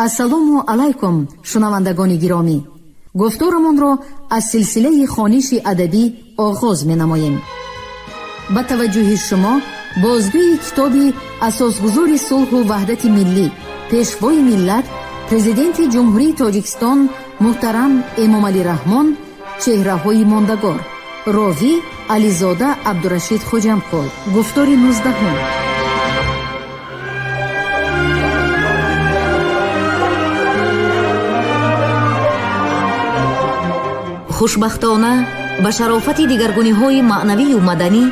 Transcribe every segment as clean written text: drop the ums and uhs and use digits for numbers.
Ассалому алайкум, шунавандагони гиромӣ. Гуфторамонро аз силсилаи хониши адабӣ оғоз менамоем. Ба таваҷҷӯҳи шумо бозгӯи китоби асосгузори сулҳу ваҳдати миллӣ, пешвои миллат, Президенти Ҷумҳурии Тоҷикистон муҳтарам Эмомалӣ Раҳмон «Чеҳраҳои мондагор». Ровӣ Ализода Абдурашид Хоҷамқул. Гуфтори 19-ум. Хушбахтона, ба шарофати дигаргуниҳои маънавию маданӣ,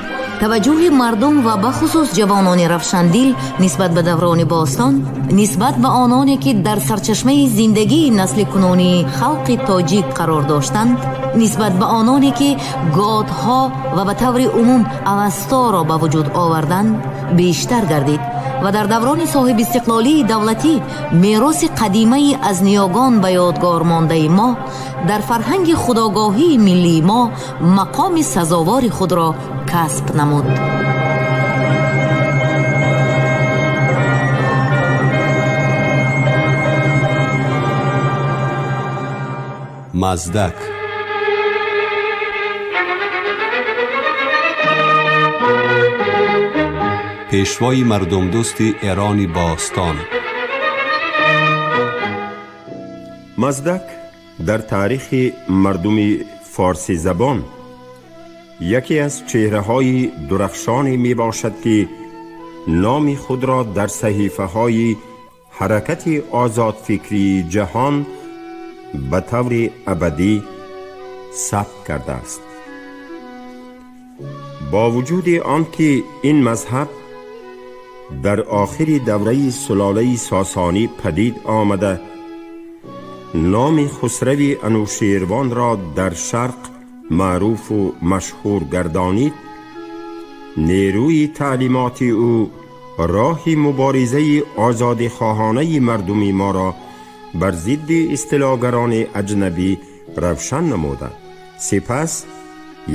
таваҷҷӯҳи мардум ва бахусус ҷавонони равшандил нисбат ба даврони бостон, нисбат ба ононе, ки дар сарчашмаи зиндагии насли кунунии халқи тоҷик қарор доштанд, нисбат ба ононе, ки готҳо ва ба таври умум Авасторо ба вуҷуд оварданд, бештар гардид ва дар даврони соҳибистиқлолии давлатӣ мероси қадимаи аз ниёгон ба ёдгор мондаи мо дар фарҳанги худогоҳии миллии мо мақоми сазовори худро касб намуд. Маздак. Пешвои мардумдӯсти Эрони бостон. Маздак дар таърихи мардуми форсизабон яке аз чеҳраҳои дурахшоне мебошад, ки номи худро дар саҳифаҳои ҳаракати озодфикрии ҷаҳон ба таври абадӣ сабт кардааст. Бо вуҷуди он ки ин мазҳаб дар охири давраи сулолаи Сосонӣ падид омада, номи Хусрави Анӯшервонро дар Шарқ маъруфу машҳур гардонид, нерӯи таълимоти ӯ роҳи муборизаи озодихоҳонаи мардуми моро бар зидди истилогарони аҷнабӣ равшан намуда, сипас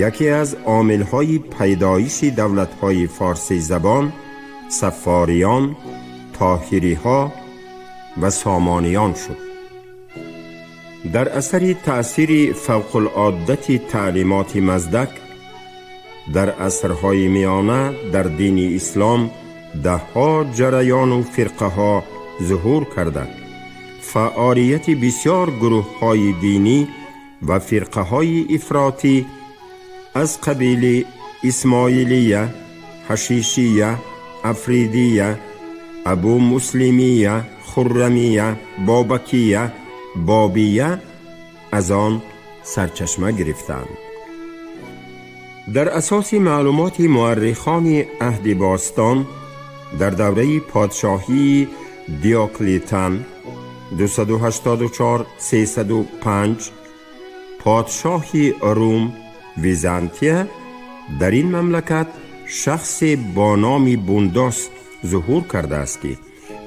яке аз омилҳои пайдоиши давлатҳои форсизабон, Саффориён, Тоҳириҳо ва Сомониён шуд. Дар асари таъсири фавқулоддати таълимоти Маздак дар асрҳои миёна дар дини ислом даҳҳо ҷараёну фирқаҳо зуҳур карда, фаъолияти бисёр гурӯҳҳои динӣ ва фирқаҳои ифротӣ аз қабили Исмоилия, Ҳашишия, Афридия, Абумуслимия, Хуррамия, Бобакия, Бобия аз он сарчашма гирифтаанд. Дар асоси маълумоти муаррихони аҳди бостон, дар давраи подшоҳии Диоклетан 284-305, подшоҳи Рум, Византия, дар ин мамлакат шахсе бо номи Бундос зуҳур кардааст, ки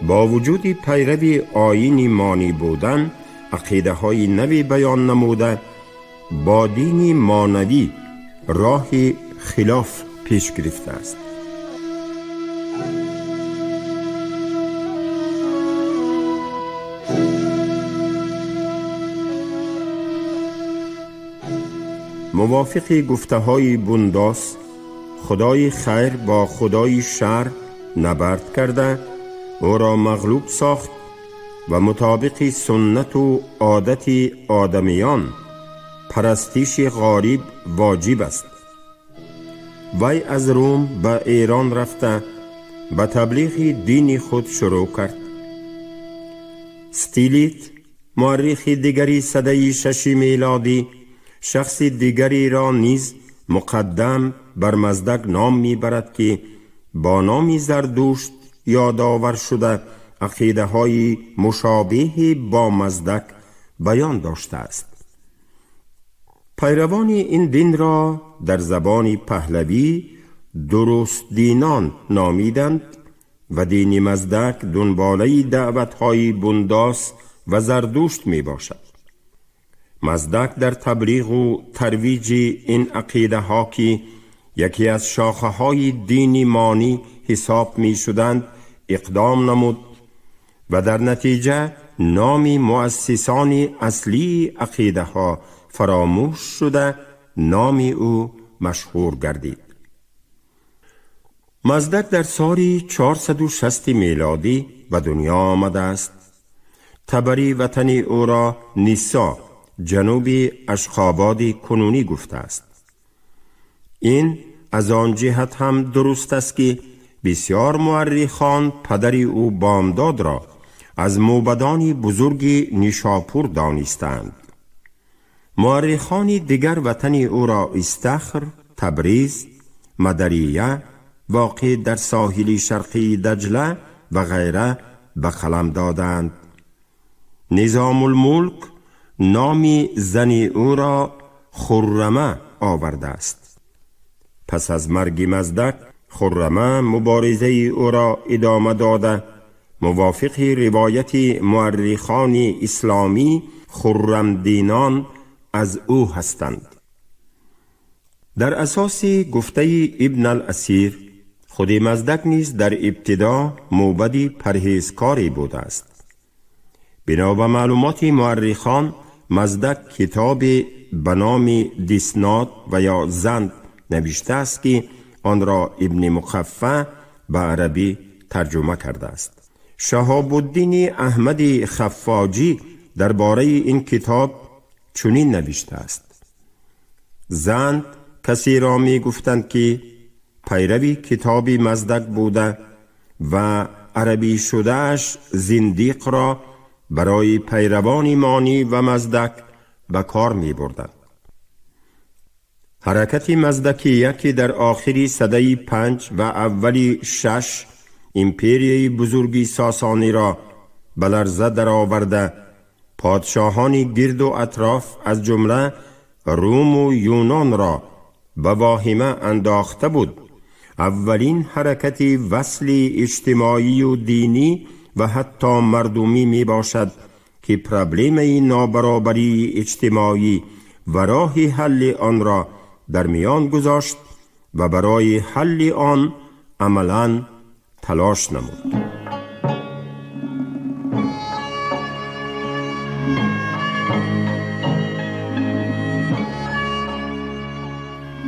бо вуҷуди пайрави оини монӣ будан, ақидаҳои нави баён намуда, бо дини монавӣ роҳи хилоф пеш гирифтааст. Мувофиқи гуфтаҳои Бундос, худои хайр бо худои шар набард карда, ӯро мағлуб сохт ва мутобиқи суннату одати одамиён парастиши ғориб воҷиб аст. Вай аз Рум ба Эрон рафта, ба таблиғи дини худ шурӯъ кард. Стилит, муаррихи дигари садаи шаши мелодӣ, шахси дигареро низ муқаддам бар Маздак ном мебарад, ки бо номи Зардушт ёдовар шуда, ақидаҳои мушобиҳе бо Маздак баён доштааст. Пайравони ин динро дар забони паҳлавӣ дурустдинон номиданд ва дини Маздак дунболаи даъватҳои Бундос ва Зардушт мебошад. Маздак дар таблиғу тарвиҷи ин ақидаҳо, ки яке аз шохаҳои дини монӣ ҳисоб мешуданд, иқдом намуд ва дар натиҷа نام مؤسسان اصلی عقیده ها فراموش شده نام او مشهور گردید. مزدک در سال 460 میلادی به دنیا آمده است. طبری وطن او را نیسا، جنوب اشخاباد کنونی گفته است. این از آن جهت هم درست است که بسیار مورخان پدر او بامداد را از موبدان بزرگ نیشاپور دانستند. مورخان دیگر وطن او را استخر، تبریز، مدریه، واقع در ساحل شرقی دجله و غیره به قلم دادند. نظام الملک نام زن او را خرمه آورده است. پس از مرگ مزدک، خرمه مبارزه او را ادامه داده. موافق روایت مورخان اسلامی، خرمدینان از او هستند. در اساس گفته ابن الاسیر، خود مزدک نیز در ابتدا موبد پرهیزکاری بوده است. بنا به معلومات مورخان، مزدک کتاب به نام دیسناد و یا زند نوشته است که آن را ابن مقفع به عربی ترجمه کرده است. شهاب الدین احمد خفاجی درباره این کتاب چنین نوشته است: زند کسی را می گفتند که پیروی کتاب مزدک بوده و عربی شدهش زندیق را برای پیروان مانی و مزدک به کار می بردند. حرکت مزدکیه که در آخری سده 5 و اولی 6 امپریای بزرگی ساسانی را به لرزه درآورده، پادشاهان گرد و اطراف از جمله روم و یونان را به واهمه انداخته بود، اولین حرکت وصل اجتماعی و دینی و حتی مردمی می باشد که پرابلم نابرابری اجتماعی و راه حل آن را در میان گذاشت و برای حل آن عملاً تلاش نمود.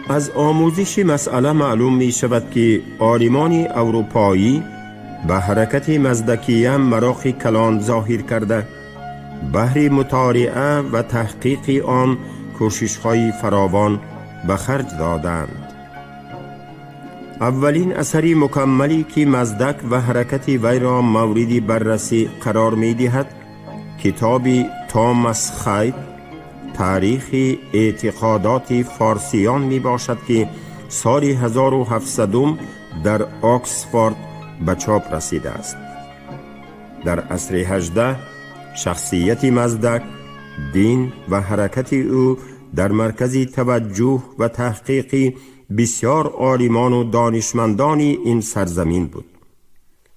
از آموزش مسئله معلوم می شود که عالمان اروپایی به حرکت مزدکیه مراق کلان ظاهر کرده، بهر مطالعه و تحقیق آن کوشش‌های فراوان به خرج دادند. اولین اثر مکملی که مزدک و حرکت وی را مورد بررسی قرار می دهد، کتاب توماس خاید، تاریخ اعتقادات فارسیان می باشد که سال 1700 در آکسفورد به چاپ رسیده است. در عصر 18 شخصیت مزدک، دین و حرکت او در مرکز توجه و تحقیق بسیار عالمان و دانشمندان این سرزمین بود.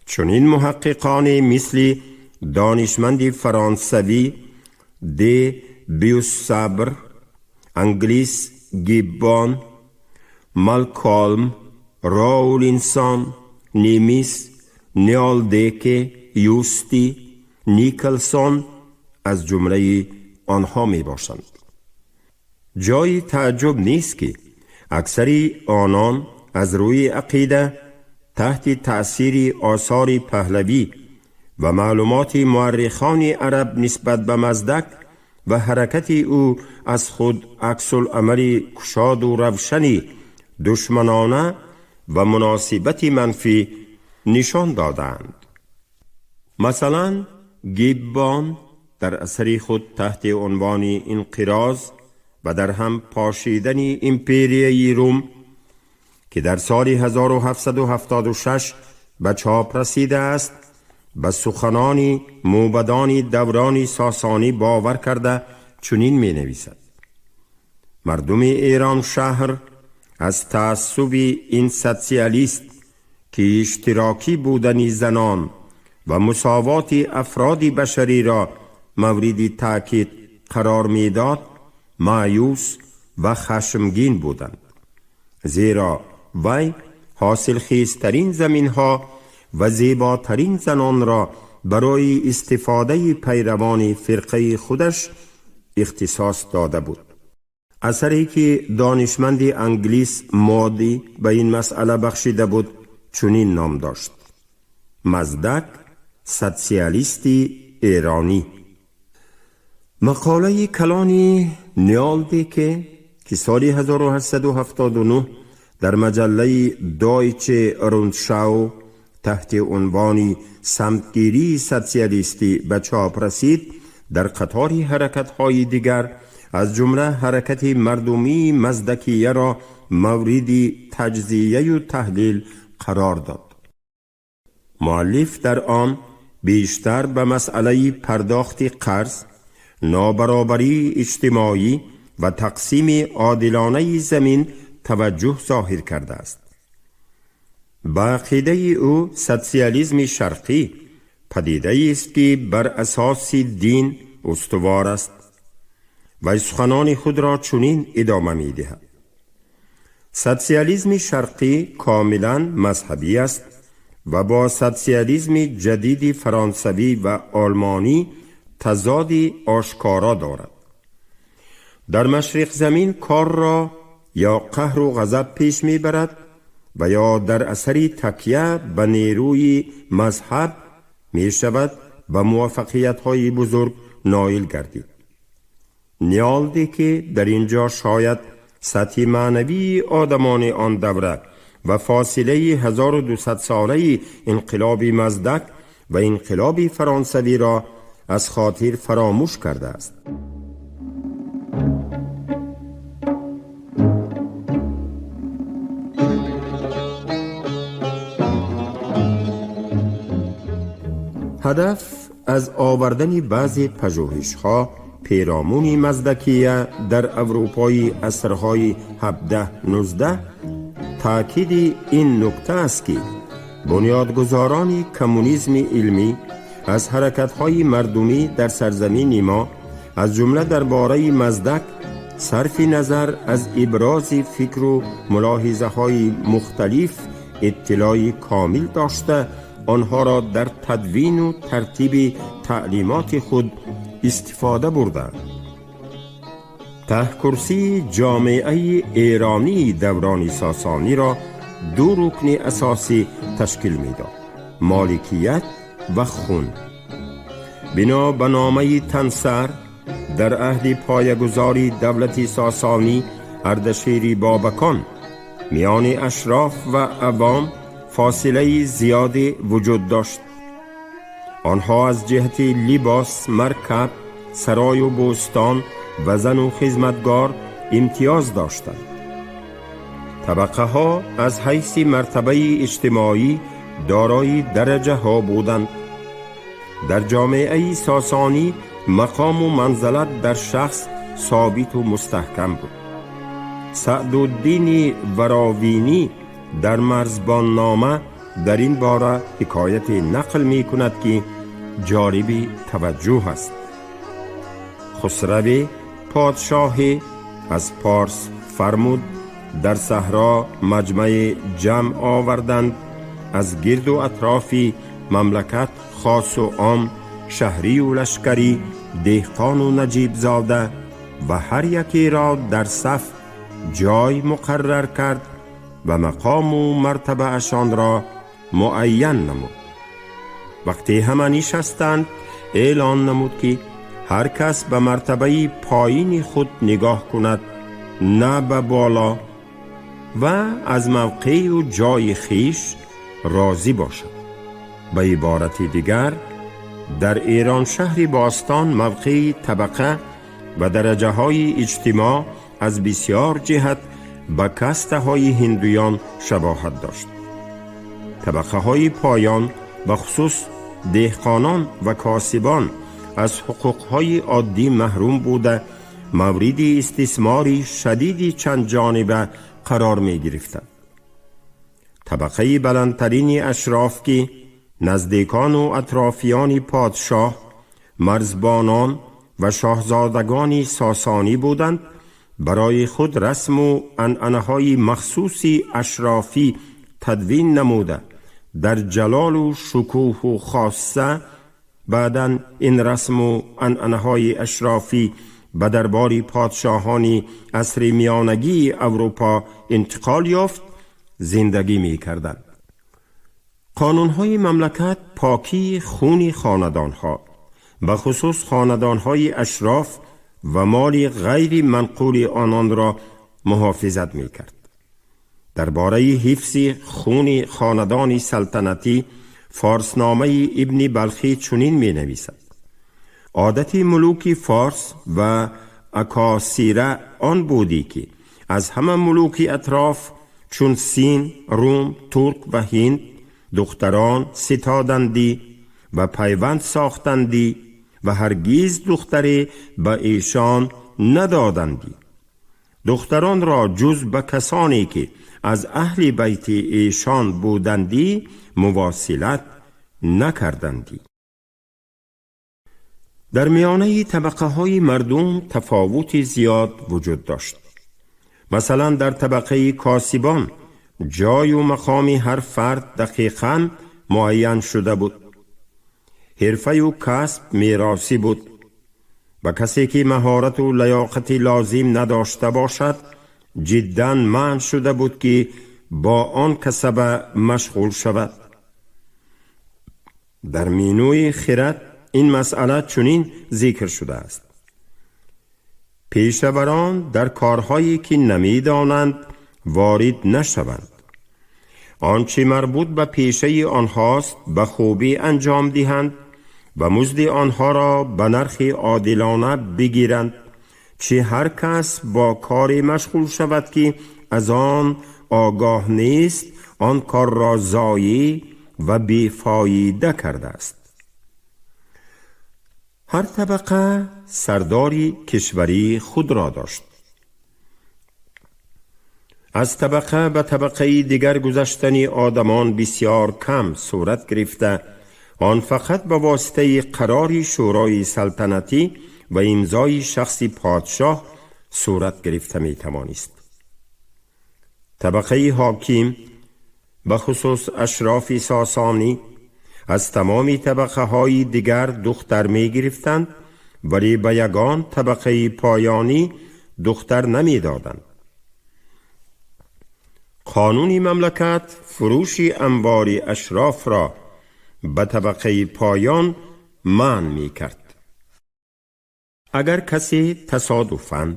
چنین محققان مثل دانشمند فرانسوی دی بیوسابر، انگلیس گیبون، مالکولم، راولینسون، نیمیس، نیالدیک، یوستی، نیکلسون از جمله آنها می باشند. جای تعجب نیست که اکثری آنان از روی عقیده تحت تأثیر آثار پهلوی و معلومات مورخان عرب نسبت به مزدک و حرکت او از خود عکس العمل کشاد و روشنی دشمنانه و مناسبت منفی نشان دادند. مثلا گیبان در اثر خود تحت عنوان انقراض و در هم پاشیدن امپریای روم که در سال 1776 به چاپ رسیده است، به سخنان موبدان دوران ساسانی باور کرده چنین می نویسد: مردم ایران شهر از تعصب این سوسیالیست که اشتراکی بودن زنان و مساوات افراد بشری را مورد تاکید قرار میداد، مایوس و خشمگین بودند، زیرا وی حاصلخیزترین زمینها و زیباترین زنان را барои истифодаи пайравони фирқаи худаш ихтисос дода буд. Асаре ки донишманди англис Моди ба ин масъала бахшида буд, чунин ном дошт: «Маздак, социалисти эронӣ». Мақолаи калони Ниолдеке, ки соли 1879 дар маҷаллаи Дойче Рундшау таҳти унвони «Самтгирии социалистӣ» ба чоп расид, дар қатори ҳаракатҳои дигар, аз ҷумла ҳаракати мардумии маздакияро мавриди таҷзияю таҳлил қарор дод. Муаллиф дар он бештар ба масъалаи пардохти қарз, нобаробарии иҷтимоӣ ва тақсими одилонаи замин таваҷҷӯҳ зоҳир кардааст. Ба ақидаи ӯ, социализми шарқӣ падидаест, ки бар асоси дин устувор аст ва суханони худро чунин идома медиҳад: «Социализми шарқӣ комилан мазҳабӣ аст ва бо социализми ҷадиди фаронсавӣ ва олмонӣ тазоди ошкоро дорад. Дар машриқзамин корро ё қаҳру ғазаб пеш мебарад ва ё дар асари такя ба нерӯи мазҳаб мешавад ба муваффақиятҳои бузург ноил гардид». Ниолдеке дар ин ҷо шояд сатҳи маънавии одамони он давра ва фосилаи 1200-солаи инқилоби Маздак ва инқилоби фаронсавиро аз хотир фаромӯш кардааст. Ҳадаф аз овардани баъзе пажӯҳишҳо перомуни маздакия дар Аврупои асрҳои 17-19 таъкиди ин нукта аст, ки бунёдгузорони коммунизми илмӣ аз ҳаракатҳои мардумӣ дар сарзамини мо, аз ҷумла дар бораи Маздак, сарфи назар аз ибрози фикру мулоҳизаҳои мухталиф, иттилои комил дошта, онҳоро дар тадвину тартиби таълимоти худ истифода бурданд. Таҳкурсии ҷомеаи эронии даврони сосониро ду рукни асосӣ ташкил медод: моликият ва хун. Бино ба номаи Тансар, дар аҳди поягузори давлати сосонӣ Ардашири Бобакон миёни ашроф ва авом фосилаи зиёде вуҷуд дошт. Онҳо аз ҷиҳати либос, маркаб, сарою бӯстон ва зану хизматгор имтиёз доштанд. Табақаҳо аз ҳайси мартабаи иҷтимоӣ дорои дараҷаҳо буданд. Дар ҷомеаи сосонӣ мақому манзалат дар шахс собиту мустаҳкам буд. Саъдуддини Варовинӣ дар Марзбоннома дар ин бора ҳикояте нақл мекунад, ки ҷолиби таваҷҷӯҳ аст. Хусраве подшоҳе аз Порс фармуд, дар саҳро маҷмаи ҷамъ оварданд, аз гирду атрофи мамлакат, хосу ом, шаҳрию лашкарӣ, деҳқону наҷибзода, ва ҳар якеро дар саф ҷой муқаррар кард ва мақому мартабаашонро муайян намуд. Вақте ҳама нишастанд, эълон намуд, ки ҳар кас ба мартабаи поини худ нигоҳ кунад, на ба боло, ва аз мавқею ҷои хиш розӣ бошад. Ба иборати дигар, дар Эроншаҳри бостон мавқеи табақа ва дараҷаҳои иҷтимоъ аз бисьёр ҷиҳат ба кастаҳои ҳиндуён шабоҳат дошт. Табақаҳои поён, бахусус деҳқонон ва косибон, аз ҳуқуқҳои оддӣ маҳрум буда, мавриди истисмори шадиди чандҷониба қарор мегирифтанд. Табақаи баландтарини ашроф, ки наздикону атрофиёни подшоҳ, марзбонон ва шоҳзодагони сосонӣ буданд, барои худ расму анъанаҳои махсуси ашрофӣ тадвин намуда, дар ҷалолу шукӯҳу хосса بعداً این رسم و عنعنه‌های اشرافی به دربار پادشاهان عصر میانگی اروپا انتقال یافت، زندگی می کردند. قانونهای مملکت پاکی خون خاندانها، به خصوص خاندانهای اشراف و مال غیر منقول آنان را محافظت می کرد. درباره حفظ خون خاندان سلطنتی فارسنامه ابن بلخی چنین می نویسد: عادت ملوک فارس و اکاسیره آن بودی که از همه ملوک اطراف چون سین، روم، ترک و هند دختران ستادندی و پیوند ساختندی و هرگیز دختری به ایشان ندادندی. دختران را جز به کسانی که از اهل بیت ایشان بودندی مواصلت نکردندی. در میانه طبقه های مردم تفاوت زیاد وجود داشت. مثلا در طبقه کاسبان جای و مقام هر فرد دقیقاً معین شده بود. حرفه و کسب میراثی بود. و کسی که مهارت و لیاقت لازم نداشته باشد جداً منع شده بود که با آن کسب مشغول شود. در مینوی خرد این مسئله چنین ذکر شده است: پیشوران در کارهایی که نمیدانند وارد نشوند. آنچه مربوط به پیشه آنهاست به خوبی انجام دهند و مزد آنها را به نرخ عادلانه بگیرند، چه هر کس با کاری مشغول شود که از آن آگاه نیست، آن کار را ضایع و بیفایده کرده است. هر طبقه سرداری کشوری خود را داشت. از طبقه به طبقه دیگر گذشتن آدمان بسیار کم صورت گرفته، آن فقط به واسطه قرار شورای سلطنتی و امضای شخص پادشاه صورت گرفته می توانست. طبقه حاکم به خصوص اشراف ساسانی از تمام طبقه های دیگر دختر می گرفتند، ولی به یگان طبقه پایانی دختر نمی دادند. قانون مملکت فروش انبار اشراف را به طبقه پایان منع می کرد. اگر کسی تصادفاً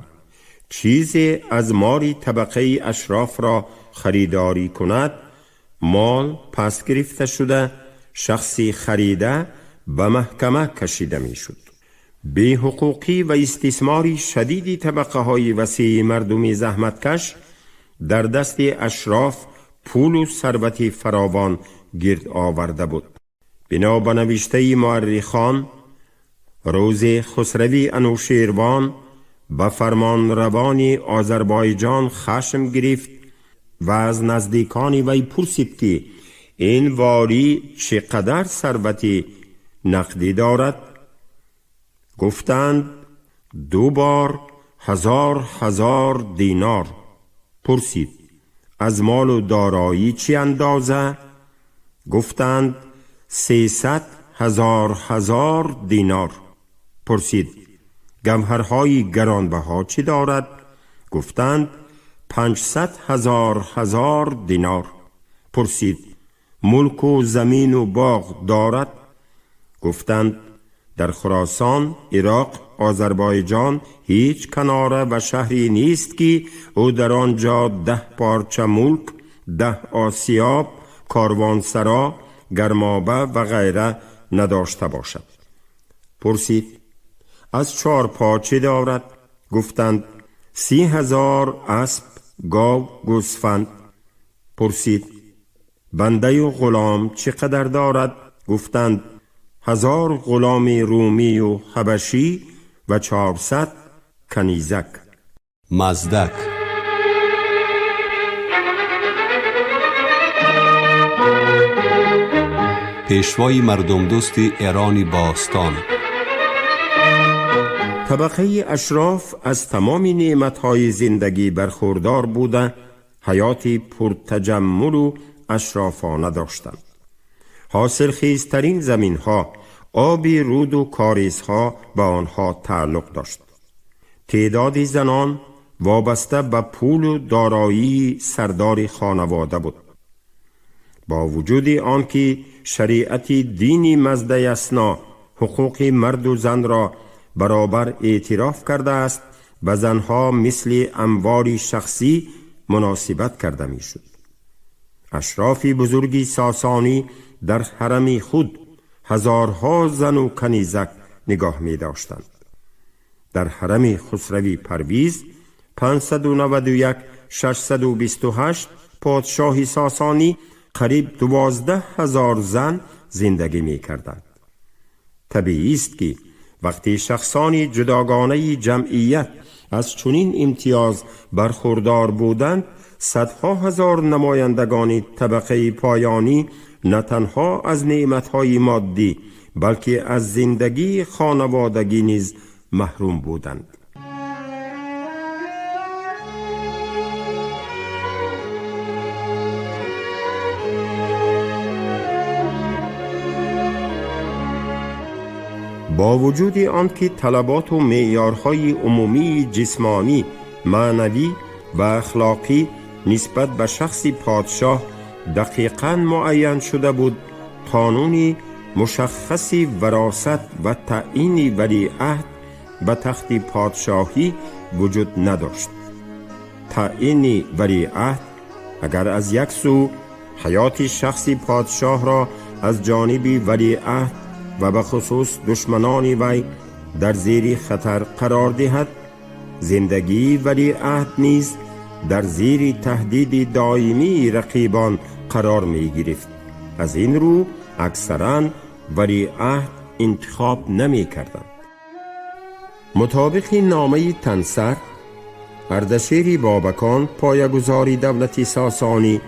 چیزی از مال طبقه اشراف را خریداری کند، مال پس گرفته شده شخصی خریده به محکمه کشیده می شد. بی حقوقی و استثمار شدید طبقه های وسیع مردمی زحمتکش در دست اشراف پول و ثروت فراوان گرد آورده بود. بنا به نوشته مورخان، روز خسروی انوشیروان به فرمان روان آذربایجان خشم گرفت و از نزدیکان وی پرسید که این والی چقدر ثروت نقدی دارد؟ گفتند 2 بار 1000 دینار. پرسید از مال و دارایی چی اندازه؟ گفتند 300,000 دینار. پرسید گوهرهای گرانبها چی دارد؟ گفتند 500,000 دینار. پرسید ملک و زمین و باغ دارد؟ گفتند در خراسان، عراق، آذربایجان هیچ کناره و شهری نیست که او در آنجا 10 پارچه ملک، 10 آسیاب، کاروانسرا، گرمابه و غیره نداشته باشد. پرسید از 4 پاچه دارد؟ گفتند 30,000 اسب، گاو، گوسفند. پرسید بنده و غلام چقدر دارد؟ گفتند 1000 غلام رومی و حبشی و 400 کنیزک. مزدک. پیشوای مردم دوست ایران باستان. طبقه اشراف از تمام نعمت‌های زندگی برخوردار بوده، حیات پرتجمل و اشرافانه داشتند. حاصلخیزترین زمین‌ها، آبی رود و کاریزها به آنها تعلق داشت. تعداد زنان وابسته به پول و دارایی سردار خانواده بود. با وجود آنکه شریعت دینی مزدیسنا حقوق مرد و زن را برابر اعتراف کرده است، به زنها مثل اموال شخصی مناسبت کرده میشد. اشراف بزرگی ساسانی در حرم خود هزارها زن و کنیزک نگاه می داشتند. در حرم خسروی پرویز 591 628 پادشاهی ساسانی قریب 12,000 زن زندگی می کردند. طبیعی است که وقتی شخصان جداگانه جمعیت از چنین امتیاز برخوردار بودند، صدها هزار نمایندگان طبقه پایانی نه تنها از نعمتهای مادی بلکه از زندگی خانوادگی نیز محروم بودند. با وجود آنکه طلبات و معیارهای عمومی جسمانی، معنوی و اخلاقی نسبت به شخص پادشاه دقیقاً معین شده بود، قانون مشخص وراثت و تعیین ولیعهد به تخت پادشاهی وجود نداشت. تعیین ولیعهد اگر از یک سو حیات شخص پادشاه را از جانب ولیعهد و به خصوص دشمنان وی در زیر خطر قرار دهد، زندگی ولیعهد نیز در زیر تهدید دائمی رقیبان قرار می گرفت. از این رو اکثرا ولیعهد انتخاب نمی کردند. مطابق نامه تنسر، اردشیر بابکان پایه‌گذار دولت ساسانی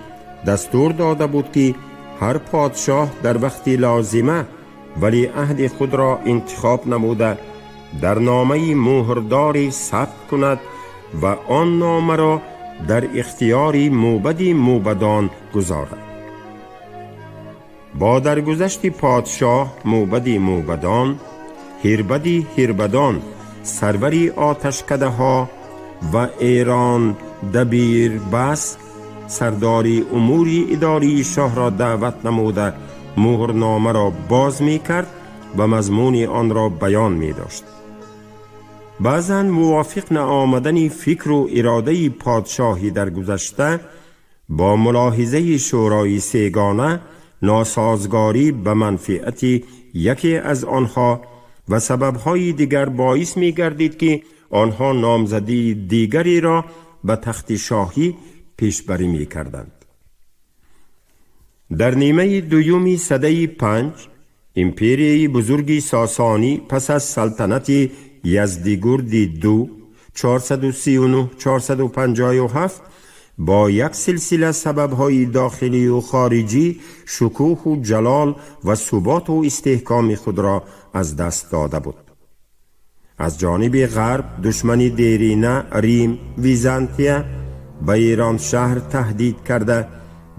دستور داده بود که هر پادشاه در وقت لازمه ولیعهد خود را انتخاب نموده در نامه مهرداری ثبت کند و آن نامه را در اختیار موبد موبدان گذارد. با درگذشت پادشاه موبد موبدان، هیربد هیربدان سروری آتشکده ها و ایران دبیر بس سرداری امور اداری شاه را دعوت نموده مهرنامه را باز می کرد و مضمون آن را بیان می داشت. بعضاً موافق نآمدن فکر و اراده پادشاهی در گذشته با ملاحظه شورای سه‌گانه ناسازگاری به منفعت یکی از آنها و سببهای دیگر باعث می گردید که آنها نامزدی دیگری را به تخت شاهی پیشبری می کردند. در نیمه دوم سده 5 امپریای بزرگ ساسانی پس از سلطنت یزدیگرد دو 439-457 با یک سلسله سببهای داخلی و خارجی شکوه و جلال و ثبات و استحکام خود را از دست داده بود. از جانب غرب دشمن دیرینه ریم ویزانتیه به ایران شهر تهدید کرده،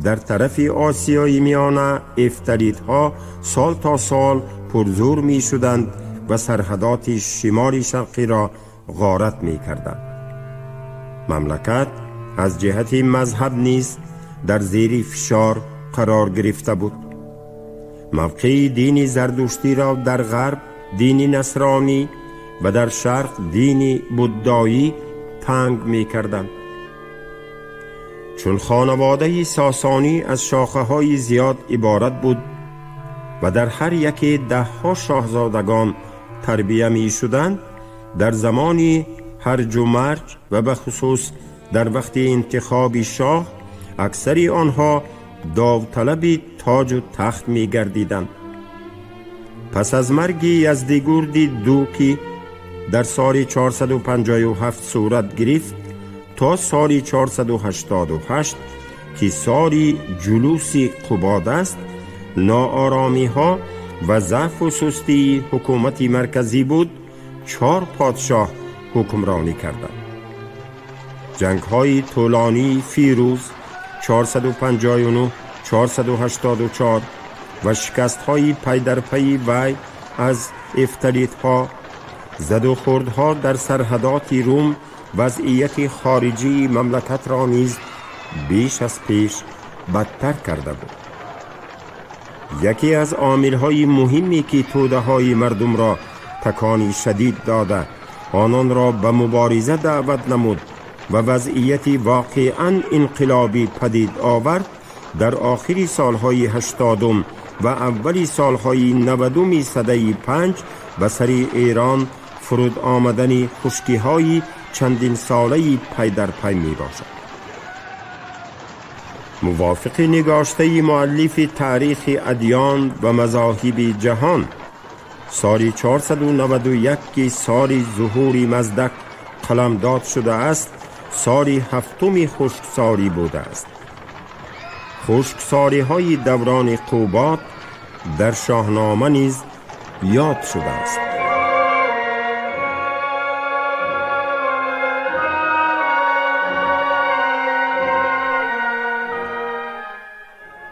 در طرف آسیای میانه افتریدها سال تا سال پرزور می شدند و سرحدات شمال شرقی را غارت می کردند. مملکت از جهت مذهب نیز در زیر فشار قرار گرفته بود. موقع دین زردشتی را در غرب دین نصرانی و در شرق دین بودایی تنگ می کردند. چون خانواده ساسانی از شاخه های زیاد عبارت بود و در هر یک ده ها شاهزادگان تربیه می شدند، در زمان هرج و مرج و به خصوص در وقت انتخاب شاه اکثر آنها داوطلب تاج و تخت می گردیدند. پس از مرگ یزدیگرد دو که در سال 457 صورت گرفت تا سال 488 که سال جلوس قباد است، ناآرامی ها و ضعف و سستی حکومت مرکزی بود، 4 پادشاه حکمرانی کردند. جنگ های طولانی فیروز 459 484 و شکست های پی در پی وی از افتلیت‌ها، زد و خوردها در سرحدات روم وضعیت خارجی مملکت را نیز بیش از پیش بدتر کرده بود. یکی از عامل‌های مهمی که توده‌های مردم را تکانی شدید داده، آنان را به مبارزه دعوت نمود و وضعیت واقعاً انقلابی پدید آورد، در آخر سالهای 80 و اول سالهای 90 سده 5 به سر ایران فرود آمدن خشکی‌های چندین ساله پی در پی می باشد. موافق نگاشته مؤلف تاریخ ادیان و مذاهب جهان، سال 491 که سال ظهور مزدک قلمداد شده است، سال هفتم خشکسالی بوده است. خشکسالی های دوران قوباد در شاهنامه نیز یاد شده است.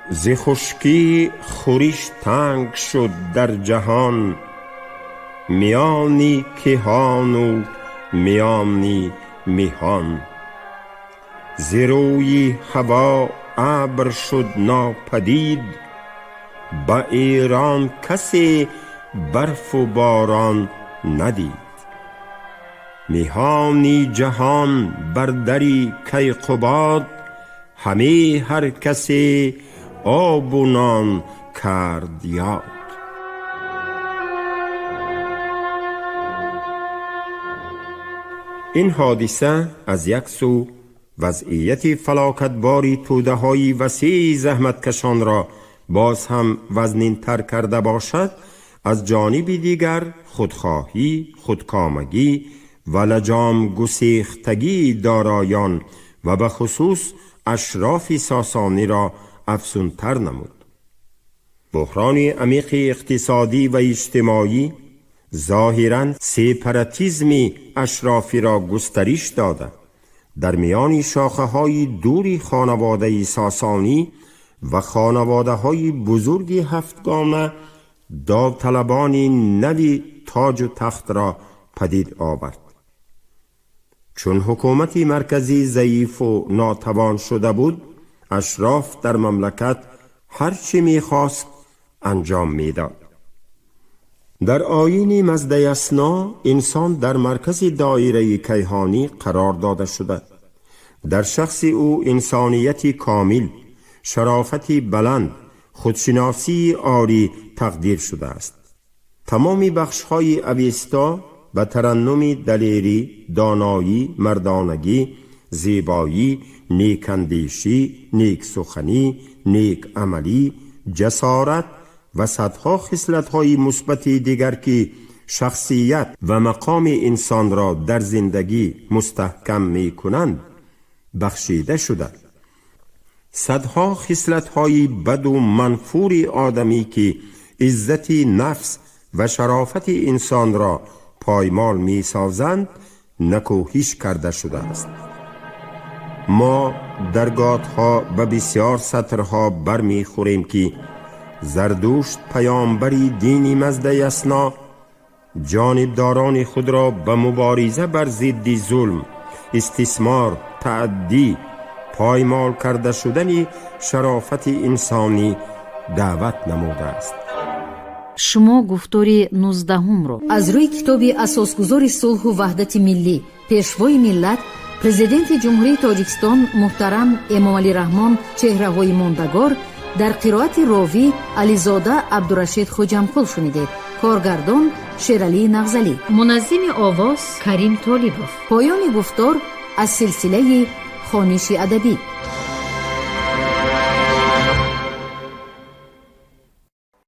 ز خشکی خورش تنگ شد در جهان، میانی کهان و میانی میهان. ز روی هوا ابر شد ناپدید، به ایران کسی برف و باران ندید. میهانی جهان بر دری کیقباد، همه هر کسی آب و نان کرد یاد. این حادثه از یک سو وضعیت فلاکتباری توده‌های وسیع زحمتکشان را باز هم وزنین‌تر کرده باشد، از جانب دیگر خودخواهی، خودکامگی و لجام گسیختگی دارایان و به خصوص اشراف ساسانی را افزونتر نمود. بحران عمیق اقتصادی و اجتماعی ظاهراً سپاراتیزم اشرافی را گسترش داده، در میان شاخه‌های دوری خانواده ساسانی و خانواده‌های بزرگ هفتگانه داوطلبان نوی تاج و تخت را پدید آورد. چون حکومت مرکزی ضعیف و ناتوان شده بود، اشراف در مملکت هر چی می‌خواست انجام می‌داد. در آیین مزدیسنا انسان در مرکز دایره کیهانی قرار داده شده. در شخص او انسانیت کامل، شرافت بلند، خودشناسی عالی تقدیر شده است. تمام بخش‌های اوستا به ترنم دلیری، دانایی، مردانگی، زیبایی، نیک‌اندیشی، نیک سخنی، نیک عملی، جسارت و صدها خصلت‌های مثبت دیگر که شخصیت و مقام انسان را در زندگی مستحکم می‌کنند بخشیده شده. صدها خصلت‌های بد و منفور آدمی که عزت نفس و شرافت انسان را پایمال می‌سازند نکوهش کرده شده است. ما در گاتها و بسیار سطرها برمیخوریم که زردشت پیامبری دینی مزدیسنا جانبداران خود را به مبارزه بر ضد ظلم، استثمار، تعدی، پایمال کرده شدن شرافت انسانی دعوت نموده است. شما گفتاری 19 رو از روی کتاب اساسگذار صلح و وحدت ملی، پیشوای ملت، президенти Ҷумҳурии Тоҷикистон муҳтарам Эмомалӣ Раҳмон чеҳраҳои мондагор дар қироати ровӣ Ализода Абдурашид Хуҷамқул шунидед. Коргардон Шералӣ Нағзалӣ, муназзими овоз Карим Толибов. Поёни гуфтор аз силсилаи хониши адабӣ.